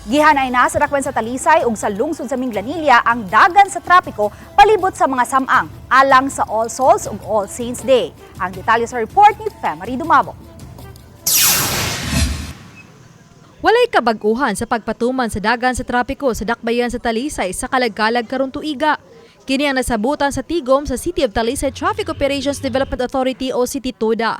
Gihanay na sa dakbayan sa Talisay ug sa lungsod sa Minglanilla ang dagan sa trapiko palibot sa mga samang alang sa All Souls ug All Saints Day. Ang detalye sa report ni Femary Dumabo. Walay kabag-uhan sa pagpatuman sa dagan sa trapiko sa dakbayan sa Talisay sa kalagkalag karon tuiga. Kini ang nasabutan sa tigom sa City of Talisay Traffic Operations Development Authority o City TODA.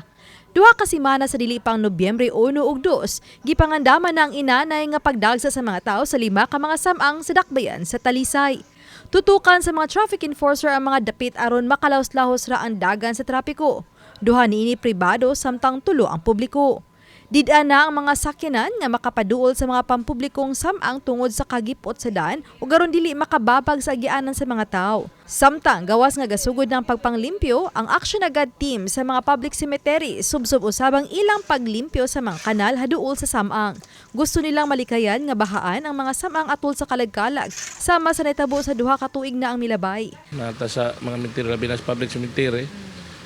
2 ka semana sa dili pang Nobyembre 1 ug 2, gipangandaman na ang inanay nga pagdagsa sa mga tao sa lima ka mga samang sa dakbayan sa Talisay. Tutukan sa mga traffic enforcer ang mga dapit aron makalaos-lahos ra ang dagan sa trapiko. Duha niini pribado samtang tulo ang publiko. Did-a na ang mga sakyanan nga makapaduol sa mga pampublikong samang tungod sa kagipot sa daan ug aron dili makababag sa agianan sa mga tao. Samtang gawas nga gasugod ng pagpanglimpyo, ang Action Agad team sa mga public cemetery subsob usab ang ilang paglimpyo sa mga kanal haduol sa samang. Gusto nilang malikayan nga bahaan ang mga samang atol sa kalagkalag sama sa nahitabo sa 2 ka tuig na ang milabay. Nata sa mga cemetery, labi na sa public cemetery,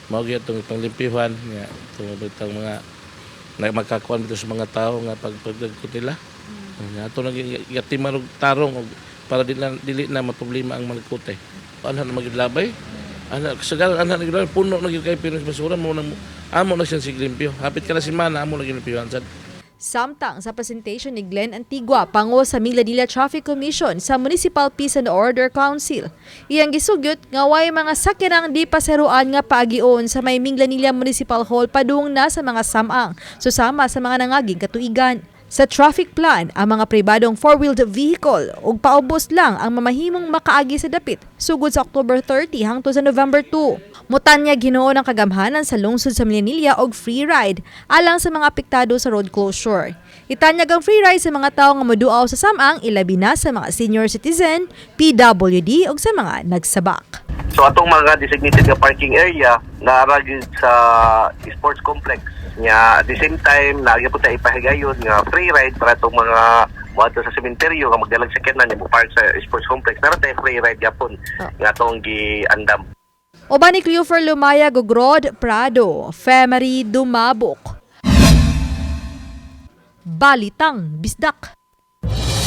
mao gyud itong panglimpyuhan nga tungod itong mga na magkakuan dito sa mga tao nga pagpagdagko nila. Nga ato nang gatiman og tarong og para dili na maproblema ang malikote. Ana na magiglabay. Ana kasagaran ana na puno na gyud kay pero sa basura mo nang amo na siya sig limpyo. Hapit ka na semana amo na gyud sad. Samtang sa presentation ni Glenn Antigua, pango sa Minglanilla Traffic Commission sa Municipal Peace and Order Council. Iyang gisugyot nga way mga sakyanang di paseroan nga paagion sa may Minglanilla Municipal Hall padung na sa mga samang, susama sa mga nangaging katuigan. Sa traffic plan, ang mga pribadong four-wheeled vehicle ug paubos lang ang mamahimong makaagi sa dapit sugod sa October 30 hangtod sa November 2. Mutanyag hinuon ang kagamhanan sa lungsod sa Minglanilla og free ride alang sa mga apektado sa road closure. Itanyag ang free ride sa mga tawo nga moduaw sa samang, ilabi na sa mga senior citizen, PWD ug sa mga nagsabak. So atong mga designated nga parking area naa gyud sa sports complex nya. At the same time, naa gyud ta ipahigayon nga free ride para atong mga moadto sa sementeryo nga magdalag sakyanan mo park sa sports complex. Naa tay free ride gyapon nga atong giandam. Uban ni Cleofer Lumaya, Gogrod Prado, Femery Dumabok. Balitang Bisdak.